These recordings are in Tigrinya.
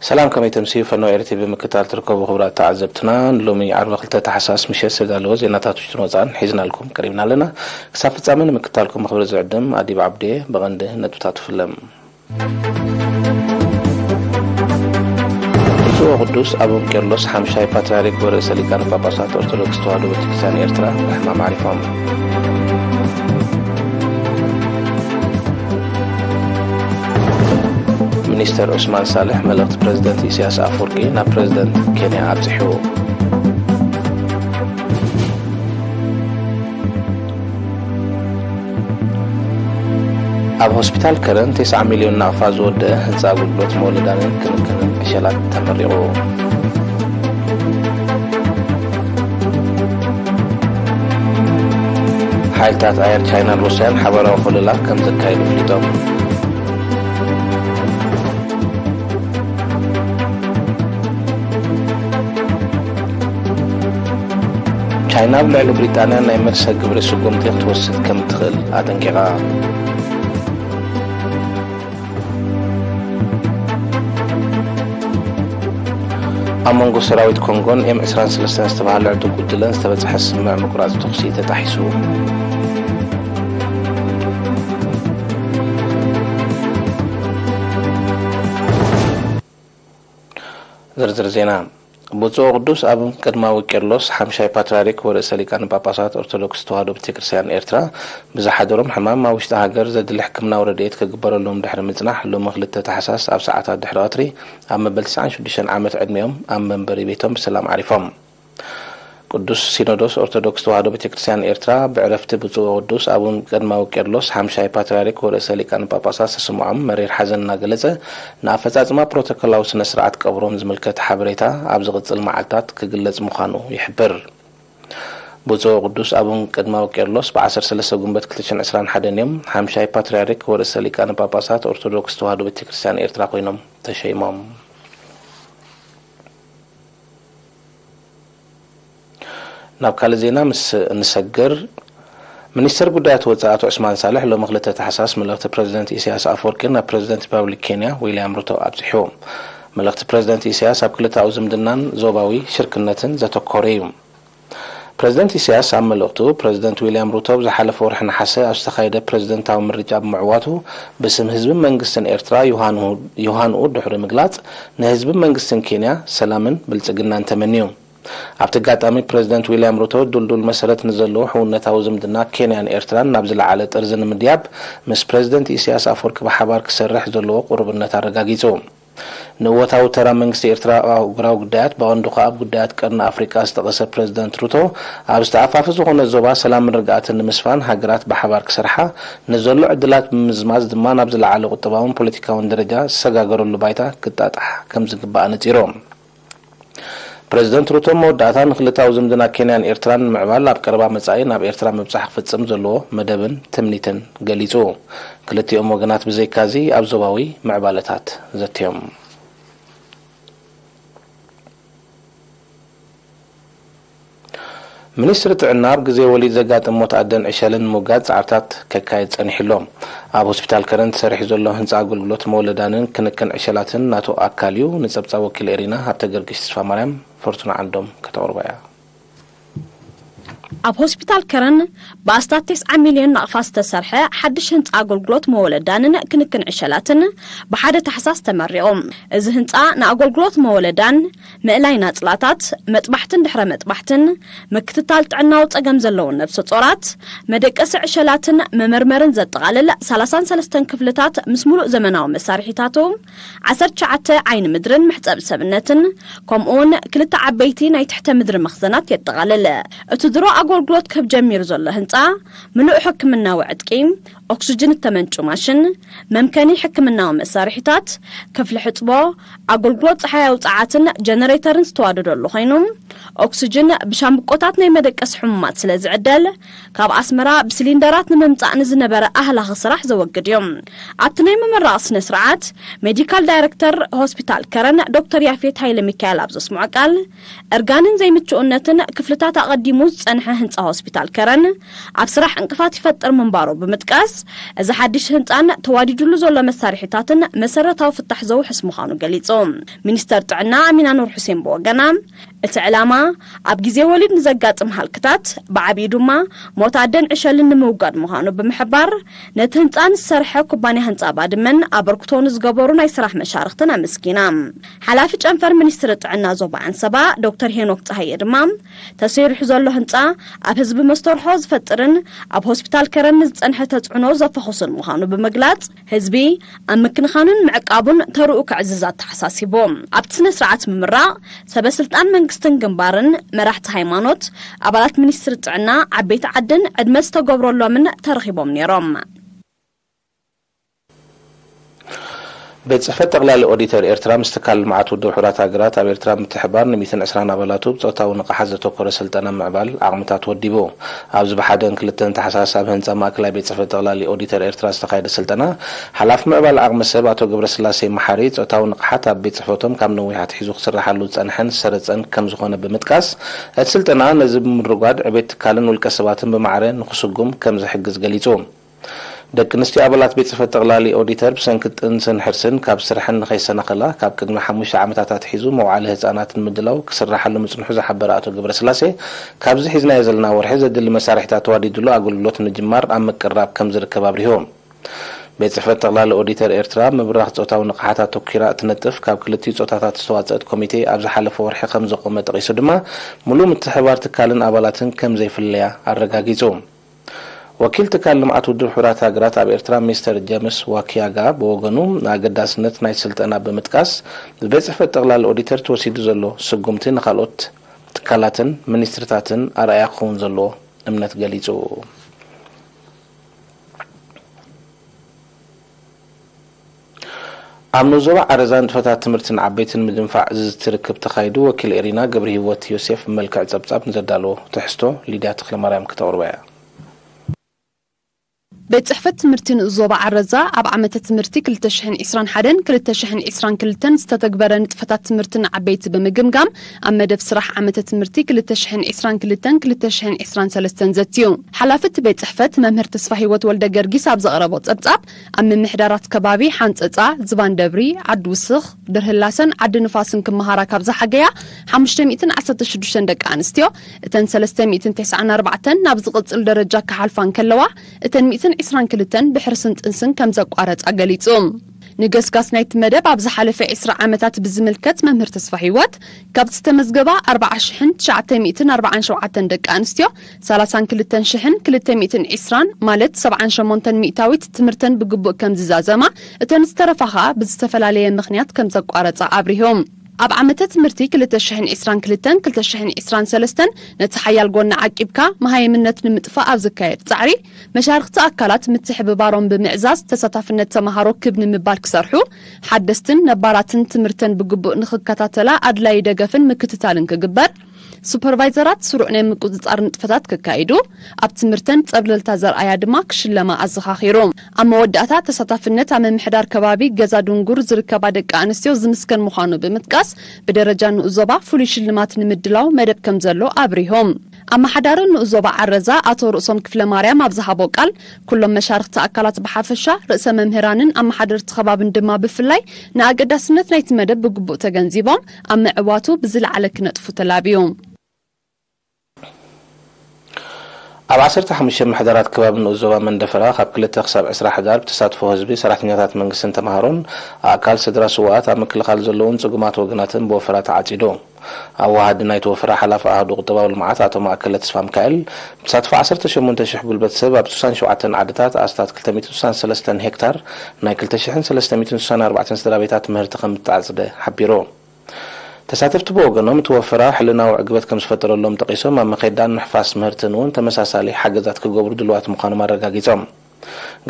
ሰላም፣ ከመይ ተምስዩ? ፈነወ ኤሪ ቲቪ ብምክትታል ትርከቡ ክቡራት ተዓዘብትና፣ ንሎሚ ዓርቢ ክልተ ታሕሳስ ምሸት ዝተዳለወ ዜናታት ውሽጥን ወጻእን ሒዝናልኩም ቀሪብና ኣለና። ክሳብ ፍጻመ ንምክትታልኩም ብኽብሪ ዝዕድም ኣዲብ ዓብዴ። ብቐንዲ ነጥብታቱ ፍለም። ብፁዕ ወቅዱስ ኣቡን ቄርሎስ ሓምሻይ ፓትርያርክ ወርእሰ ሊቃነ ጳጳሳት ኦርቶዶክስ ተዋሕዶ ቤተክርስትያን ኤርትራ ብሕማም ዓሪፎም። ሚኒስተር ዑስማን ሳልሕ መልእኽቲ ፕረዚደንት ኢሳያስ ኣፈወርቂ ናብ ፕረዚደንት ኬንያ ኣብጺሑ። ኣብ ሆስፒታል ከረን ተስዓ ሚልዮን ናቕፋ ዝወደአ ህንጻ ኣገልግሎት መወለዳንን ክንክንን ዕሸላት ተመሪቑ። ሓይልታት ኣየር ቻይናን ሩስያን ሓባራዊ ከለላ ከም ዘካየዱ ኣፍሊጦም። ቻይና ኣብ ልዕሊ ብሪጣንያ ናይ መልሰ ግብሪ ስጉምቲ ክትወስድ ከም ትኽእል ኣጠንቂቓ። ኣብ መንጎ ሰራዊት ኮንጎን ኤም ዕስራን ሰለስተን ዝተባህለ ዕጡብ ጉጅለን ዝተበጽሐ ስምምዕ ምቁራጽ ተኹሲ ተጣሒሱ። ዝርዝር ዜና። ብፁዕ ወቅዱስ ኣቡን ቀዳማዊ ቄርሎስ ሓምሻይ ፓትርያርክ ወርእሰ ሊቃነ ጳጳሳት ኦርቶዶክስ ተዋሕዶ ቤተክርስትያን ኤርትራ ብዝሓደሮም ሕማም ኣብ ውሽጢ ሃገር ዘድሊ ሕክምናዊ ረድኤት ክግበረሎም ድሕሪ ምጽናሕ፣ ሎሚ ክልተ ታሕሳስ ኣብ ሰዓታት ድሕሪ ቀትሪ ኣብ መበል ትስዓን ሽዱሽተን ዓመት ዕድሜኦም ኣብ መንበሪ ቤቶም ብሰላም ዓሪፎም። ቅዱስ ሲኖዶስ ኦርቶዶክስ ተዋሕዶ ቤተክርስትያን ኤርትራ ብዕረፍቲ ብፁዕ ወቅዱስ ኣቡን ቀዳማዊ ቄርሎስ ሓምሻይ ፓትርያርክ ወርእሰ ሊቃነ ጳጳሳት ዝተሰምዖም መሪር ሓዘን እናገለጸ፣ ንኣፈጻጽማ ፕሮቶኮላዊ ስነ ስርዓት ቀብሮም ዝምልከት ሓበሬታ ኣብ ዝቕጽል መዓልታት ክግለጽ ምዃኑ ይሕብር። ብፁዕ ወቅዱስ ኣቡን ቀዳማዊ ቄርሎስ ብ ዓሰርተ ሰለስተ ጉንበት ክልተ ሽሕን ዕስራን ሓደን እዮም ሓምሻይ ፓትርያርክ ወርእሰ ሊቃነ ጳጳሳት ኦርቶዶክስ ተዋሕዶ ቤተክርስትያን ኤርትራ ኮይኖም ተሸይሞም። ናብ ካልእ ዜና ምስ እንሰግር፣ ሚኒስተር ጉዳያት ወጻኢ ኣቶ ዑስማን ሳልሕ ሎሚ ክልተ ታሕሳስ መልእኽቲ ፕረዚደንት ኢሳያስ ኣፈወርቂ ናብ ፕረዚደንት ሪፓብሊክ ኬንያ ዊልያም ሩቶ ኣብጺሑ። መልእኽቲ ፕረዚደንት ኢሳያስ ኣብ ክልተኣዊ ዝምድናን ዞባዊ ሽርክነትን ዘተኮረ እዩ። ፕረዚደንት ኢሳያስ ኣብ መልእኽቱ፣ ፕረዚደንት ዊልያም ሩቶ ኣብ ዝሓለፈ ወርሒ ነሓሰ ኣብ ዝተኻየደ ፕረዚደንታዊ ምርጫ ብምዕዋቱ፣ ብስም ህዝብን መንግስትን ኤርትራ ዮሃንኡ ዮሃንኡ ድሕሪ ምግላጽ፣ ንህዝብን መንግስትን ኬንያ ሰላምን ብልጽግናን ተመንዩ። ኣብቲ ኣጋጣሚ ፕረዚደንት ዊልያም ሩቶ ድልዱል መሰረት ንዘለዎ ሕውነታዊ ዝምድና ኬንያን ኤርትራን ናብ ዝለዓለ ጥርዚ ንምድያብ ምስ ፕረዚደንት ኢሳያስ ኣፈወርቂ ብሓባር ክሰርሕ ዘለዎ ቁርብነት ኣረጋጊጹ። ንእወታዊ ተራ መንግስቲ ኤርትራ ኣብ ኣህጉራዊ ጉዳያት ብቐንዱ ከኣ ኣብ ጉዳያት ቀርኒ ኣፍሪቃ ዝጠቐሰ ፕረዚደንት ሩቶ ኣብ ዝተኣፋፊ ዝኾነ ዞባ ሰላምን ርግኣትን ንምስፋን ሃገራት ብሓባር ክሰርሓ ንዘሎ ዕድላት ብምምዝማዝ ድማ ናብ ዝለዓለ ቁጠባውን ፖለቲካውን ደረጃ ዝሰጋገረሉ ባይታ ክጣጣሕ ከም ዝግባእ ኣነጺሩ። ፕረዚደንት ሩቶ መወዳእታ ንክልታዊ ዝምድና ኬንያን ኤርትራን ንምዕባል ኣብ ቀረባ መጻኢ ናብ ኤርትራ ምብጻሕ ክፍጽም ዘለዎ መደብን ትምኒትን ገሊጹ። ክልቲኦም ወገናት ብዘይካዚ ኣብ ዞባዊ ምዕባለታት ዘትዮም። ሚኒስትሪ ጥዕና ኣብ ግዜ ወሊድ ዘጋጥም ሞት ኣደን ዕሸልን ንምውጋድ ጻዕርታት ከካየድ ጸኒሑ ኣሎ። ኣብ ሆስፒታል ከረን ተሰሪሑ ዘሎ ህንጻ ኣገልግሎት መወለዳንን ክንክን ዕሸላትን ናቱ ኣካል እዩ። ንጸብጻብ ወኪል ኤሪና ሃብተ ገርግሽ ተስፋ ማርያም፣ ፎርቱና ዓንዶም ከተቕርቦ እያ። ኣብ ሆስፒታል ከረን ብኣስታት ተስዓ ሚልዮን ናቕፋ ዝተሰርሐ ሓድሽ ህንጻ ኣገልግሎት መወለዳንን ክንክን ዕሸላትን ብሓደ ታሕሳስ ተመሪቑ። እዚ ህንጻ ንኣገልግሎት መወለዳን ምእላይ ናጽላታት፣ መጥባሕትን ድሕረ መጥባሕትን፣ ምክትታል ጥዕናዊ ጸገም ዘለዎም ነፍሰ ጾራት፣ መደቀሲ ዕሸላትን መመርመርን ዘጠቓልል ሰላሳን ሰለስተን ክፍልታት ምስ ሙሉእ ዘመናዊ መሳርሒታቱ፣ ዓሰርተ ትሽዓተ ዓይኒ ምድርን መሕጸቢ ሰብነትን፣ ከምኡውን ክልተ ዓበይቲ ናይ ትሕተ ምድሪ መኽዘናት የጠቓልል። እቲ ድሮ ኣገልግሎት ክህብ ጀሚሩ ዘሎ ህንጻ፣ ምሉእ ሕክምናዊ ዕጥቂ፣ ኦክስጅን እተመንጩ ማሽን፣ መምከኒ ሕክምናዊ መሳርሒታት፣ ክፍሊ ሕጽቦ፣ ኣገልግሎት ጸሓያዊ ጸዓትን ጀነሬተርን ዝተዋደደሉ ኮይኑ፣ ኦክስጅን ብሻምብቆታት ናይ መደቀሲ ሕሙማት ስለ ዝዕደል፣ ካብ ኣስመራ ብሲሊንደራት ንምምጻእ ንዝነበረ ኣህላኺ ስራሕ ዘወግድ እዩ። ኣብቲ ናይ ምምራቕ ስነ ስርዓት፣ ሜዲካል ዳይረክተር ሆስፒታል ከረን ዶክተር ያፌት ሃይለ ሚካኤል ኣብ ዘስምዖ ቃል፣ እርጋንን ዘይምችኡነትን ክፍልታት ኣቐዲሙ ዝጸንሐ ህንፃ ሆስፒታል ከረን ኣብ ስራሕ ዕንቅፋት ይፈጥር ምንባሩ ብምጥቃስ፣ እዚ ሓድሽ ህንፃን ተዋዲድሉ ዘሎ መሳርሒታትን መሰረታዊ ፍታሕ ዘውሕስ ምዃኑ ገሊጹ። ሚኒስተር ጥዕና ኣሚና ኑር ሑሴን ብወገና፣ እቲ ዕላማ ኣብ ግዜ ወሊድ ንዘጋጥም ሃልክታት፣ ብዓቢኡ ድማ ሞት ኣደን ዕሸልን ንምውጋድ ምዃኑ ብምሕባር፣ ነቲ ህንፃ ንዝሰርሐ ኩባንያ ህንፃ ባድመን ኣበርክቶ ንዝገበሩ ናይ ስራሕ መሻርኽትን ኣመስጊና። ሓላፊ ጨንፈር ሚኒስትሪ ጥዕና ዞባ ዓንሰባ ዶክተር ሄኖክ ጸሃየ ድማ፣ ተሰሪሑ ዘሎ ህንጻ ኣብ ህዝቢ መስተርሖ ዝፈጥርን ኣብ ሆስፒታል ከረን ንዝጸንሐ ተጽዕኖ ዘፈኹስን ምዃኑ ብምግላጽ፣ ህዝቢ ኣብ ምክንኻኑን ምዕቃቡን ተርኡ ከዕዝዝ ኣተሓሳሲቡ። ኣብቲ ስነ ስርዓት ምምራቕ፣ ሰበ ስልጣን መንግስትን ግንባርን፣ መራሕቲ ሃይማኖት፣ ኣባላት ሚኒስትሪ ጥዕና፣ ዓበይቲ ዓድን ዕድመ ዝተገብረሎምን ተረኺቦም ነይሮም። ቤት ጽሕፈት ጠቕላሊ ኦዲተር ኤርትራ ምስ ትካል ልምዓት ውድብ ሕቡራት ሃገራት ኣብ ኤርትራ ምትሕባር ን ሚእትን ዕስራን ኣባላቱ ብጾታዊ ንቕሓት ዘተኮረ ስልጠና ምዕባል ዓቕምታት ወዲቡ። ኣብዚ ብሓደን ክልተን ታሕሳስ ኣብ ህንጻ ማእከላይ ቤት ጽሕፈት ጠቕላሊ ኦዲተር ኤርትራ ዝተኻየደ ስልጠና፣ ሓላፊ ምዕባል ዓቕሚ ሰብ ኣቶ ገብረስላሴ መሓሪ፣ ጾታዊ ንቕሓት ኣብ ቤት ጽሕፈቶም ካብ ነዊሕ ኣትሒዙ ክስርሓሉ ዝጸንሐን ዝሰረጸን ከም ዝኾነ ብምጥቃስ፣ እቲ ስልጠና ነዚ ብምርጓድ ዕቤት ትካልን ውልቀ ሰባትን ብማዕረ ንኽስጉም ከም ዝሕግዝ ገሊጹ። ደቂ ኣንስትዮ ኣባላት ቤት ጽሕፈት ጠቕላሊ ኦዲተር ብሰንኪ ጥንስን ሕርስን ካብ ስርሐን ንኸይሰናኸላ ካብ ቅድሚ ሓሙሽተ ዓመታት ኣትሒዙ መውዓሊ ህጻናት ንምድላው ክስራሓሉ ምጽንሑ ዝሓበረ ኣቶ ገብረስላሴ፣ ካብዚ ሒዝናዮ ዘለና ወርሒ ዘድሊ መሳርሒታት ተዋዲድሉ ኣገልግሎት ንምጅማር ኣብ ምቅርራብ ከም ዝርከብ ኣብሪሁ። ቤት ጽሕፈት ጠቕላሊ ኦዲተር ኤርትራ ምብራኽ ጾታዊ ንቕሓት ኣተኲራ እትነጥፍ ካብ ክልቲኡ ጾታታት ዝተዋጸአት ኮሚቴ ኣብ ዝሓለፈ ወርሒ ከም ዘቖመ ጠቒሱ ድማ፣ ምሉእ ምትሕብባር ትካልን ኣባላትን ከም ዘይፍለያ ኣረጋጊጹ። ወኪል ትካል ልምዓት ውድብ ሕቡራት ሃገራት ኣብ ኤርትራ ሚስተር ጀምስ ዋኪያጋ ብወገኑ፣ ንኣገዳስነት ናይ ስልጠና ብምጥቃስ፣ ብቤት ጽሕፈት ጠቕላሊ ኦዲተር ተወሲዱ ዘሎ ስጉምቲ ንኻልኦት ትካላትን ሚኒስትሪታትን ኣርኣያ ክኸውን ዘለዎ እምነት ገሊጹ። ኣብ ንኡስ ዞባ ዓረዛ ንጥፈታት ትምህርትን ዓበይትን ምድንፋዕ ዝዝቲ ርክብ ተኻይዱ። ወኪል ኤሪና ገብረሂወት ዮሴፍ ብመልክዕ ጸብጻብ ንዘዳለዎ ትሕዝቶ ሊድያ ተኽለማርያም ክተቕርቦ እያ። ቤት ጽሕፈት ትምህርቲ ንኡስ ዞባ ዓረዛ ኣብ ዓመተ ትምህርቲ ክልተ ሽሕን ዕስራን ሓደን ክልተ ሽሕን ዕስራን ክልተን ዝተተግበረ ንጥፈታት ትምህርትን ዓበይቲ ብምግምጋም፣ ኣብ መደብ ስራሕ ዓመተ ትምህርቲ ክልተ ሽሕን ዕስራን ክልተን ክልተ ሽሕን ዕስራን ሰለስተን ዘትዩ። ሓላፊ እቲ ቤት ጽሕፈት መምህር ተስፋ ህይወት ወልደ ገርጊስ ኣብ ዘቕረቦ ጸብጻብ፣ ኣብ ምምሕዳራት ከባቢ ሓንጸጻ፣ ዝባን ደብሪ፣ ዓዲ ውስኽ፣ ድርህላሰን ዓዲ ንፋስን ክመሃራ ካብ ዝሓገያ ሓሙሽተ ሚእትን ዓሰርተ ሽዱሽተን ደቂ ኣንስትዮ፣ እተን ሰለስተ ሚእትን ተስዓን ኣርባዕተን ናብ ዝቕጽል ደረጃ ክሓልፋ እንከለዋ፣ እተን ሚእትን ዕስራን ክልተን ብሕርስን ጥንስን ከም ዘቋረጻ ገሊጹ። ንገስጋስ ናይቲ መደብ ኣብ ዝሓለፈ ዕስራ ዓመታት ብዝምልከት መምህር ተስፋ ህይወት፣ ካብ ዝተመዝገባ ኣርባዓ ሽሕን ትሽዓተ ሚእትን ኣርባዓን ሸውዓተን ደቂ ኣንስትዮ፣ ሰላሳን ክልተን ሽሕን ክልተ ሚእትን ዕስራን ማለት ሰብዓን ሸሞንተን ሚእታዊት ትምህርተን ብግቡእ ከም ዝዛዘማ፣ እተን ዝተረፋ ኸኣ ብዝተፈላለየ ምኽንያት ከም ዘቋረጻ ኣብሪሆም። ኣብ ዓመተ ትምህርቲ ክልተ ሽሕን ዕስራን ክልተን ክልተ ሽሕን ዕስራን ሰለስተን ነቲ ሓያል ጎና ዓቂብካ መሃይምነት ንምጥፋእ ኣብ ዝካየድ ጻዕሪ፣ መሻርኽቲ ኣካላት ምትሕብባሮም ብምዕዛዝ ተሳታፍነት ተመሃሮ ክብ ንምባል ክሰርሑ፣ ሓደስትን ነባራትን ትምህርተን ብግቡእ ንኽከታተላ ኣድላዪ ደገፍን ምክትታልን ክግበር፣ ሱፐርቫይዘራት ስሩዕ ናይ ምቁጽጻር ንጥፈታት ክካይዱ፣ ኣብ ትምህርተን ጸብለልታ ዘርኣያ ድማ ክሽለማ ኣዘኻኺሩ። ኣብ መወዳእታ ተሳታፍነት ኣብ ምምሕዳር ከባቢ ገዛ ድንጉር ዝርከባ ደቂ ኣንስትዮ ዝምስገን ምዃኑ ብምጥቃስ፣ ብደረጃ ንኡስ ዞባ ፍሉይ ሽልማት ንምድላው መደብ ከም ዘሎ ኣብሪሆም። ኣመሓዳሪ ንኡስ ዞባ ዓረዛ ኣቶ ርእሶም ክፍለ ማርያም ኣብ ዝሃቦ ቃል፣ ኩሎም መሻርኽቲ ኣካላት ብሓፈሻ፣ ርእሰ መምህራንን ኣመሓደርቲ ከባብን ድማ ብፍላይ፣ ንኣገዳስነት ናይቲ መደብ ብግቡእ ተገንዚቦም፣ ኣብ ምዕዋቱ ብዝለዓለ ክነጥፉ ተላብዩ። ኣብ ዓሰርተ ሓሙሽተ ምሕደራት ከባቢ ንኡስ ዞባ መንደፈራ ካብ ክልተ ክሳብ ዕስራ ሕዳር ብተሳትፎ ህዝቢ፣ ሰራሕተኛታት መንግስትን ተምሃሮን፣ ኣካል ስድራ ስውኣት፣ ኣብ ምክልኻል ዘለውን ጽጉማት ወገናትን ብወፈራ ተዓጺዱ። ኣዋሃዲ ናይቲ ወፈራ ሓላፊ ኣሃዱ ቁጠባዊ ልምዓት ኣቶ ማእከለ ተስፋ ሚካኤል፣ ብተሳትፎ ዓሰርተ ሸሞንተ ሽሕ ጉልበት ሰብ ኣብ ስሳን ሸውዓተን ዓድታት ኣስታት ክልተ ሚእትን ስሳን ሰለስተን ሄክታር ናይ ክልተ ሽሕን ሰለስተ ሚእትን ስሳን ኣርባዕተን ስድራ ቤታት ምህርቲ ከም እተዓጽደ ሓቢሩ። ተሳተፍቲ ብወገኖም፣ እቲ ወፈራ ሕልናዊ ዕግበት ከም ዝፈጠረሎም ጠቒሶም፣ ኣብ መኼዳን ምሕፋስ ምህርትን እውን ተመሳሳሊ ሓገዛት ክገብሩ ድሉዋት ምዃኖም ኣረጋጊጾም።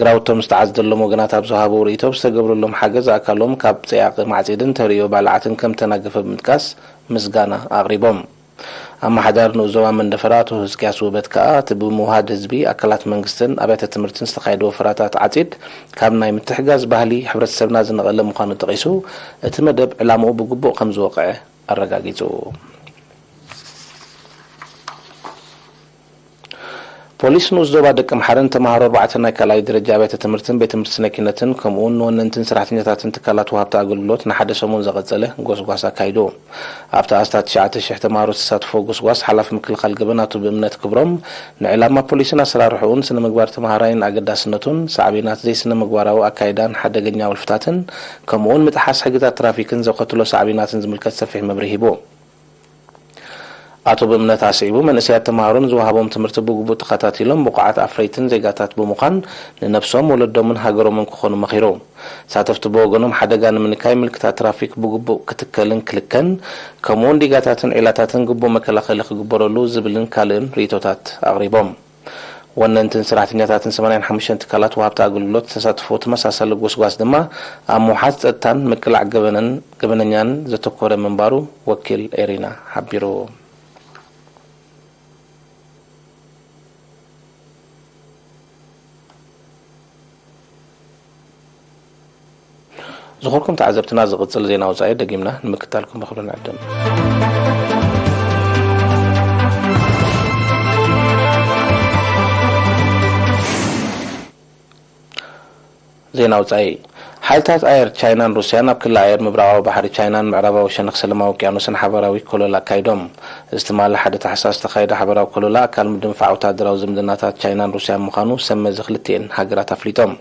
ግራውቶም ዝተዓጽደሎም ወገናት ኣብ ዝሃብዎ ርእይቶ፣ ዝተገብረሎም ሓገዝ ኣካሎም ካብ ጸያቒ ማዕጺድን ተርእዮ ባልዓትን ከም ተናገፈ ብምጥቃስ ምስጋና ኣቕሪቦም። ኣመሓዳሪ ንኡስ ዞባ መንደፈራ ኣቶ ህዝቅያስ ውበት ከኣ፣ እቲ ብምውሃድ ህዝቢ፣ ኣካላት መንግስትን ኣብያተ ትምህርትን ዝተኻየደ ወፈራታት ዓጺድ፣ ካብ ናይ ምትሕጋዝ ባህሊ ሕብረተሰብና ዝነቐለ ምዃኑ ጠቒሱ፣ እቲ መደብ ዕላምኡ ብግቡእ ከም ዝወቕዐ ኣረጋጊጹ። ፖሊስ ንኡስ ዞባ ደቂ ኣምሓራን ተምሃሮ ኣርባዕተ ናይ ካልኣይ ደረጃ ኣብያተ ትምህርትን ቤት ትምህርቲ ስነ ኪነትን ከምኡውን ንወነንትን ሰራሕተኛታትን ትካላት ወሃብቲ ኣገልግሎት ንሓደ ሰሙን ዘቐጸለ ጎስጓስ ኣካይዱ። ኣብቲ ኣስታት ትሽዓተ ሽሕ ተምሃሮ ዝተሳተፎ ጎስጓስ ሓላፊ ምክልኻል ገበን ኣቶ ብእምነት ክብሮም ንዕላማ ፖሊስን ኣሰራርሕኡን ስነ ምግባር ተምሃራይን ኣገዳስነቱን ሳዕቤናት ዘይስነ ምግባራዊ ኣካይዳን ሓደገኛ ወልፍታትን ከምኡውን ምጥሓስ ሕግታት ትራፊክን ዘኸትሎ ሳዕቤናትን ዝምልከት ሰፊሕ መብርሂ ሂቡ። ኣቶ ብእምነት ኣስዒቡ መንእሰያት ተምሃሮ ንዝወሃቦም ትምህርቲ ብግቡእ ተኸታቲሎም ብቑዓት ኣፍረይትን ዜጋታት ብምዃን ንነብሶም ወለዶምን ሃገሮምን ክኾኑ መኺሩ። ተሳተፍቲ ብወገኖም ሓደጋ ንምንካይ ምልክታት ትራፊክ ብግቡእ ክትከልን ክልከን ከምኡውን ዲጋታትን ዒላታትን ግቡእ መከላኸሊ ክግበረሉ ዝብልን ካልእን ርእይቶታት ኣቕሪቦም። ወነንትን ሰራሕተኛታትን ሰማንያን ሓሙሽተን ትካላት ወሃብቲ ኣገልግሎት ዝተሳተፎ ተመሳሳሊ ጎስጓስ ድማ ኣብ ምውሓስ ጸጥታን ምቅላዕ ገበነን ገበነኛን ዘተኮረ ምንባሩ ወኪል ኤሪና ሓቢሩ። ዝኾርኩም ተዓዘብትና ዝቕጽል ዜና ወጻኢ ደጊምና ንምክታልኩም ብኽብሪ ንዕድም። ዜና ወጻኢ። ሓይልታት ኣየር ቻይናን ሩስያን ኣብ ክሊ ኣየር ምብራቓዊ ባሕሪ ቻይናን ምዕራባዊ ሸነኽ ሰለማዊ ውቅያኖስን ሓበራዊ ኮለል ኣካይዶም። እዚ ትማሊ ሓደ ታሕሳስ ዝተኻየደ ሓበራዊ ኮለላ ኣካል ምድንፋዕ ወታደራዊ ዝምድናታት ቻይናን ሩስያን ምዃኑ ሰብ መዚ ክልቲኤን ሃገራት ኣፍሊጦም።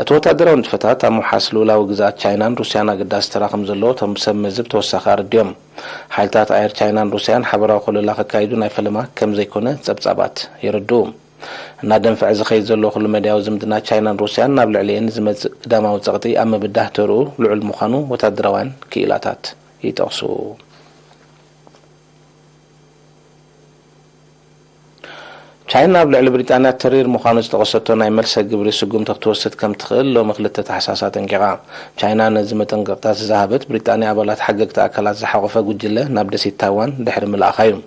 እቲ ወታደራዊ ንጥፈታት ኣብ ምውሓስ ልኡላዊ ግዝኣት ቻይናን ሩስያን ኣገዳሲ ተራ ከም ዘለዎ እቶም ሰብ መዚ ብተወሳኺ ኣረዲኦም። ሓይልታት ኣየር ቻይናን ሩስያን ሓበራዊ ኮለላ ከካይዱ ናይ ፈለማ ከም ዘይኮነ ጸብጻባት የረድኡ። እናደንፍዐ ዝኸይድ ዘሎ ኩሉ መዳያዊ ዝምድና ቻይናን ሩስያን ናብ ልዕሊኤን ዝመጽእ ግዳማዊ ጸቕጢ ኣብ ምብዳህ ተርኡ ልዑል ምዃኑ ወታደራውያን ክኢላታት ይጠቕሱ። ቻይና ኣብ ልዕሊ ብሪጣንያ ተሪር ምዃኑ ዝጠቐሰቶ ናይ መልሰ ግብሪ ስጉምቲ ክትወስድ ከም ትኽእል ሎሚ ክልተ ታሕሳስ ኣጠንቂቓ። ቻይና ነዚ መጠንቀቕታ ዝሃበት ብሪጣንያ ኣባላት ሓገግቲ ኣካላት ዝሓቖፈ ጉጅለ ናብ ደሴት ታይዋን ድሕሪ ምልኣኻ እዩ።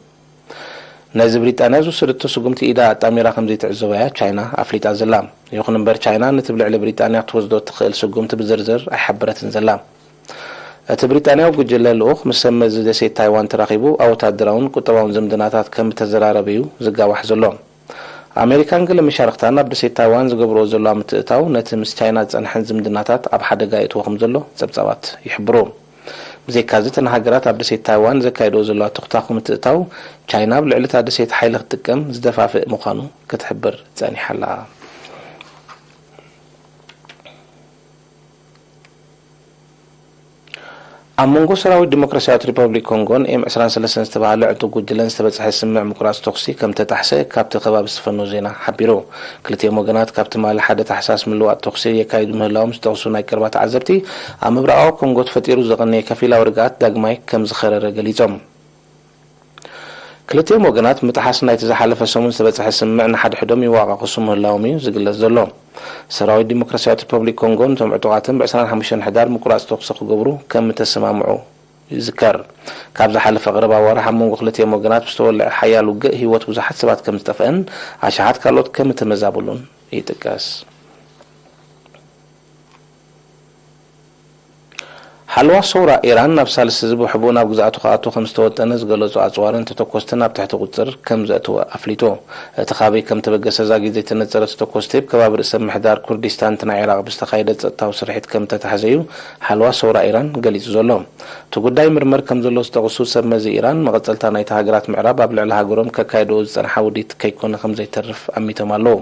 ነዚ ብሪጣንያ ዝወሰደቶ ስጉምቲ ኢዳ ኣጣሚራ ከም ዘይትዕዘቦ እያ ቻይና ኣፍሊጣ ዘላ። ይኹን እምበር ቻይና ነቲ ብልዕሊ ብሪጣንያ ክትወስዶ እትኽእል ስጉምቲ ብዝርዝር ኣይሓበረትን ዘላ። እቲ ብሪጣንያዊ ጉጅለ ልኡኽ ምስ ሰብ መዚ ደሴት ታይዋን ተራኺቡ ኣብ ወታደራውን ቁጠባውን ዝምድናታት ከም እተዘራረበ እዩ ዝጋዋሕ ዘሎ። ኣሜሪካን ገለ መሻርኽታን ኣብ ደሴት ታይዋን ዝገብርኦ ዘለዋ ምትእታው ነቲ ምስ ቻይና ዝጸንሐን ዝምድናታት ኣብ ሓደጋ የእትዎ ከም ዘሎ ጸብጻባት ይሕብሩ። ብዘይካዚ እተን ሃገራት ኣብ ደሴት ታይዋን ዘካይድኦ ዘለዋ ተኹታኹ ምትእታው ቻይና ኣብ ልዕሊ እታ ደሴት ሓይሊ ክትጥቀም ዝደፋፍእ ምዃኑ ክትሕብር ጸኒሓ ኣላ። ኣብ መንጎ ሰራዊት ዲሞክራሲያዊት ሪፐብሊክ ኮንጎን ኤም ዕስራን ሰለስተን ዝተባህለ ዕጡቕ ጉጅለን ዝተበጽሐ ስምምዕ ምቁራጽ ተኹሲ ከም ተጣሕሰ ካብቲ ከባቢ ዝተፈነወ ዜና ሓቢሩ። ክልቲኦም ወገናት ካብ ትማሊ ሓደ ታሕሳስ ምልዋጥ ተኹሲ የካይዱ ምህላዎም ዝጠቕሱ ናይ ቀረባ ተዓዘብቲ፣ ኣብ ምብራቓዊ ኮንጎ ተፈጢሩ ዝቐነየ ከፊላዊ ርግኣት ዳግማይ ከም ዝኸረረ ገሊጾም። ክልቲኦም ወገናት ምጥሓስ ናይቲ ዝሓለፈ ሰሙን ዝተበጽሐ ስምምዕ ንሓድሕዶም ይወቓቐሱ ምህላዎም እዩ ዝግለጽ ዘሎ። ሰራዊት ዲሞክራሲያዊት ሪፐብሊክ ኮንጎ ነቶም ዕጡቓትን ብ ዕስራን ሓሙሽተን ሕዳር ምቁራጽ ተኹሲ ክገብሩ ከም እተሰማምዑ ይዝከር። ካብ ዝሓለፈ ቀረባ ኣዋርሕ ኣብ መንጎ ክልቲኦም ወገናት ብዝተወልዐ ሓያል ውግእ ህይወት ብዙሓት ሰባት ከም ዝጠፍአን ኣሽሓት ካልኦት ከም እተመዛበሉን ይጥቀስ። ሓለዋ ሰውራ ኢራን ናብ ሳልስቲ እዚ ብሕቡእ ናብ ግዝኣቱ ክኣቱ ከም ዝተወጠነ ዝገለጹ ኣጽዋርን ተተኮስትን ኣብ ትሕቲ ቁጽር ከም ዘእተወ ኣፍሊጡ። እቲ ካበይ ከም ተበገሰ ዛጊት ዘይተነጸረ ተተኮስቲ፣ ኣብ ከባቢ ርእሰ ምሕዳር ኩርዲስታን እቲ ናይ ዒራቕ ብዝተኻየደ ጸጥታዊ ስርሒት ከም እተታሕዘ እዩ ሓለዋ ሰውራ ኢራን ገሊጹ ዘሎ። እቲ ጉዳይ ይምርመር ከም ዘሎ ዝጠቕሱ ሰብ መዚ ኢራን፣ መቐጸልታ ናይቲ ሃገራት ምዕራብ ኣብ ልዕሊ ሃገሮም ከካይድኦ ዝጸንሓ ውዲት ከይኮነ ከም ዘይተርፍ ኣሚቶም ኣለዉ።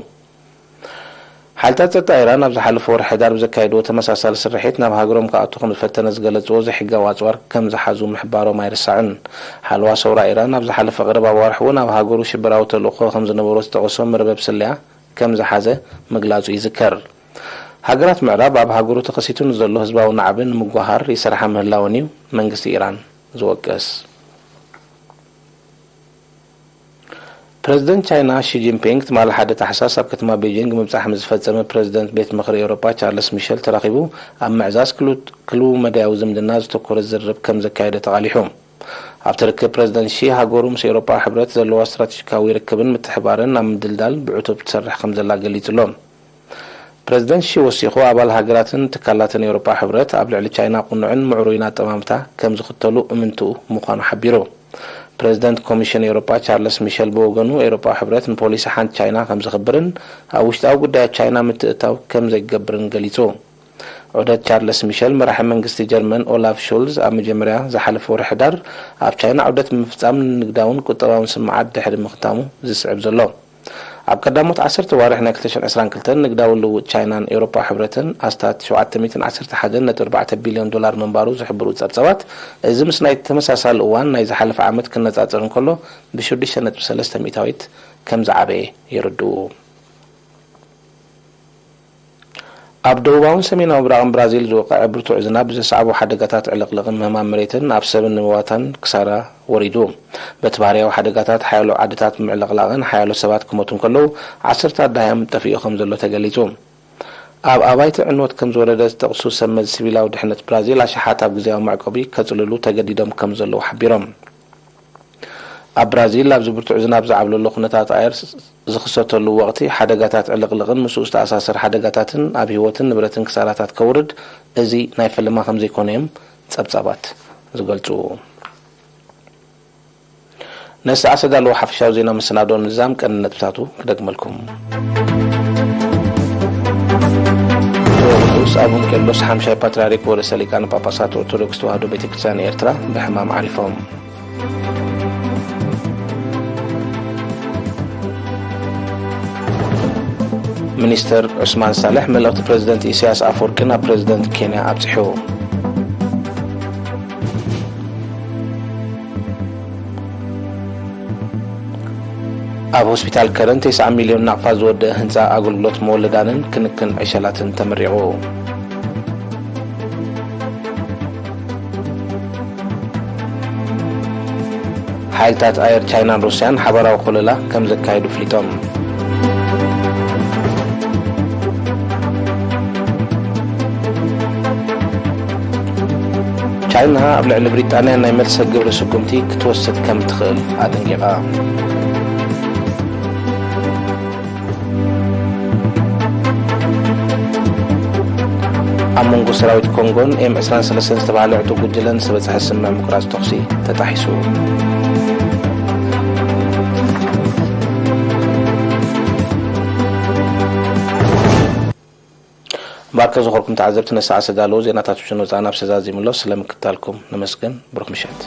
ሓይልታት ጸጥታ ኢራን ኣብ ዝሓለፈ ወርሒ ሕዳር ብዘካየድዎ ተመሳሳሊ ስርሒት ናብ ሃገሮም ክኣቱ ከም ዝፈተነ ዝገለጽዎ ዘይሕጋዊ ኣጽዋር ከም ዝሓዙ ምሕባሮም ኣይርሳዕን። ሓለዋ ሰውራ ኢራን ኣብ ዝሓለፈ ቀረባ ኣዋርሕ እውን ኣብ ሃገሩ ሽበራዊ ተልእኾ ከም ዝነበሮ ዝጠቐሶ መርበብ ስለያ ከም ዝሓዘ ምግላጹ ይዝከር። ሃገራት ምዕራብ ኣብ ሃገሩ ተኸሲቱ ንዘሎ ህዝባዊ ናዕቢ ንምጓሃር ይሰርሓ ምህላወን እዩ መንግስቲ ኢራን ዝወቅስ። ፕረዚደንት ቻይና ሺ ጂንፒንግ ትማሊ ሓደ ታሕሳስ ኣብ ከተማ ቤጂንግ ምብጻሕ ምስ ዝፈጸመ ፕረዚደንት ቤት ምኽሪ ኤውሮጳ ቻርልስ ሚሸል ተራኺቡ ኣብ ምዕዛዝ ክሉ-፣ ክልው መዳያዊ ዝምድና ዘተኮረ ዝርርብ ከም ዘካየደ ተቓሊሑ። ኣብቲ ርክብ ፕረዚደንት ሺ ሃገሩ ምስ ኤውሮጳ ሕብረት ዘለዋ ስትራቴጂካዊ ርክብን ምትሕባርን ኣብ ምድልዳል ብዕቱብ ትሰርሕ ከም ዘላ ገሊጹ ኣሎ። ፕረዚደንት ሺ ወሲኹ ኣባል ሃገራትን ትካላትን ኤውሮጳ ሕብረት ኣብ ልዕሊ ቻይና ቅኑዕን ምዕሩይን ኣጠማምታ ከም ዝኽተሉ እምንትኡ ምዃኑ ሓቢሩ። ፕረዚደንት ኮሚሽን ኤውሮጳ ቻርለስ ሚሸል ብወገኑ፣ ኤውሮጳዊ ሕብረት ንፖሊሲ ሓንቲ ቻይና ከም ዘኽብርን ኣብ ውሽጣዊ ጉዳያት ቻይና ምትእትታው ከም ዘይገብርን ገሊጹ። ዑደት ቻርለስ ሚሸል፣ መራሒ መንግስቲ ጀርመን ኦላፍ ሾልዝ፣ ኣብ መጀመርያ ዝሓለፈ ወርሒ ሕዳር ኣብ ቻይና ዑደት ብምፍጻም፣ ንንግዳውን ቁጠባውን ስምዓት ድሕሪ ምኽታሙ ዝስዕብ ዘሎ። ኣብ ቀዳሞት ዓሰርተ ዋርሕ ናይ ክልተ ሽሕን ዕስራን ክልተን ንግዳዊ ልውውጥ ቻይናን ኤውሮጳ ሕብረትን ኣስታት ሸውዓተ ሚእትን ዓሰርተ ሓደን ነጥቢ ኣርባዕተ ቢልዮን ዶላር ምንባሩ ዝሕብሩ ጸብጸባት፣ እዚ ምስ ናይ ተመሳሳሊ እዋን ናይ ዝሓለፈ ዓመት ክነጻጸር እንከሎ፣ ብሽዱሽተ ነጥቢ ሰለስተ ሚእታዊት ከም ዝዓበየ የረድኡ። ኣብ ደቡባውን ሰሜናዊ ምብራቕን ብራዚል ዝወቀዐ ብርቱዕ ዝናብ ብዘስዓቦ ሓደጋታት ዕልቕልቕን ምህማም መሬትን ኣብ ሰብን ንብረታትን ክሳራ ወሪዱ። በቲ ባህርያዊ ሓደጋታት ሓያሎ ዓድታት ብምዕልቕላቕን ሓያሎ ሰባት ክሞቱ እንከለዉ፣ ዓሰርታት ደሃዮም ጠፊኡ ከም ዘሎ ተገሊጹ። ኣብ ኣባይቲ ዕንወት ከም ዝወረደ ዝጠቕሱ ሰብ መዚ ሲቪላዊ ድሕነት ብራዚል፣ ኣሽሓት ኣብ ግዜያዊ መዕቆቢ ከጽልሉ ተገዲዶም ከም ዘለዉ ሓቢሮም። ኣብ ብራዚል ኣብዚ ብርቱዕ ዝናብ ዝዓብለሎ ኩነታት ኣየር ዝኽሰተሉ ወቕቲ፣ ሓደጋታት ዕልቕልቕን ምስኡ ዝተኣሳሰር ሓደጋታትን ኣብ ህይወትን ንብረትን ክሳራታት ከውርድ እዚ ናይ ፈለማ ከም ዘይኮነ እዮም ጸብጻባት ዝገልጹ። ነዚ ሰዓት ዘዳለዎ ሓፈሻዊ ዜና መሰናዶ ንዛም ቀንዲ ነጥብታቱ ክደግመልኩም። ብፁዕ ወቅዱስ ኣቡነ ቄርሎስ ሓምሻይ ፓትርያርክ ወርእሰ ሊቃነ ጳጳሳት ኦርቶዶክስ ተዋህዶ ቤተ ክርስቲያን ኤርትራ ብሕማም ዓሪፎም። ሚኒስተር ዑስማን ሳልሕ መልእኽቲ ፕረዚደንት ኢሳያስ ኣፈወርቂ ናብ ፕረዚደንት ኬንያ ኣብጺሑ። ኣብ ሆስፒታል ከረን ተስዓ ሚልዮን ናቕፋ ዝወደአ ህንጻ ኣገልግሎት መወለዳንን ክንክን ዕሸላትን ተመሪቑ። ሓይልታት ኣየር ቻይናን ሩስያን ሓባራዊ ኮለላ ከም ዘካየዱ ፍሊጦም። ቻይና ኣብ ልዕሊ ብሪጣንያ ናይ መልሰ ግብሪ ስጉምቲ ክትወስድ ከም ትኽእል ኣጠንቂቓ። ኣብ መንጎ ሰራዊት ኮንጎን ኤም ዕስራን ሰለስተን ዝተባህለ ዕጡቕ ጉጅለን ዝተበጽሐ ስምምዕ ምቁራጽ ተኹሲ ተጣሒሱ። ባርከ ዝኾርኩም ተዓዘብቲ ነሰዓ ዝተዳለዉ ዜናታት ውሽን ወጻእና ኣብ ሰዛዚምሎ ስለምክታልኩም ነመስግን። ብሩኽ ምሸት።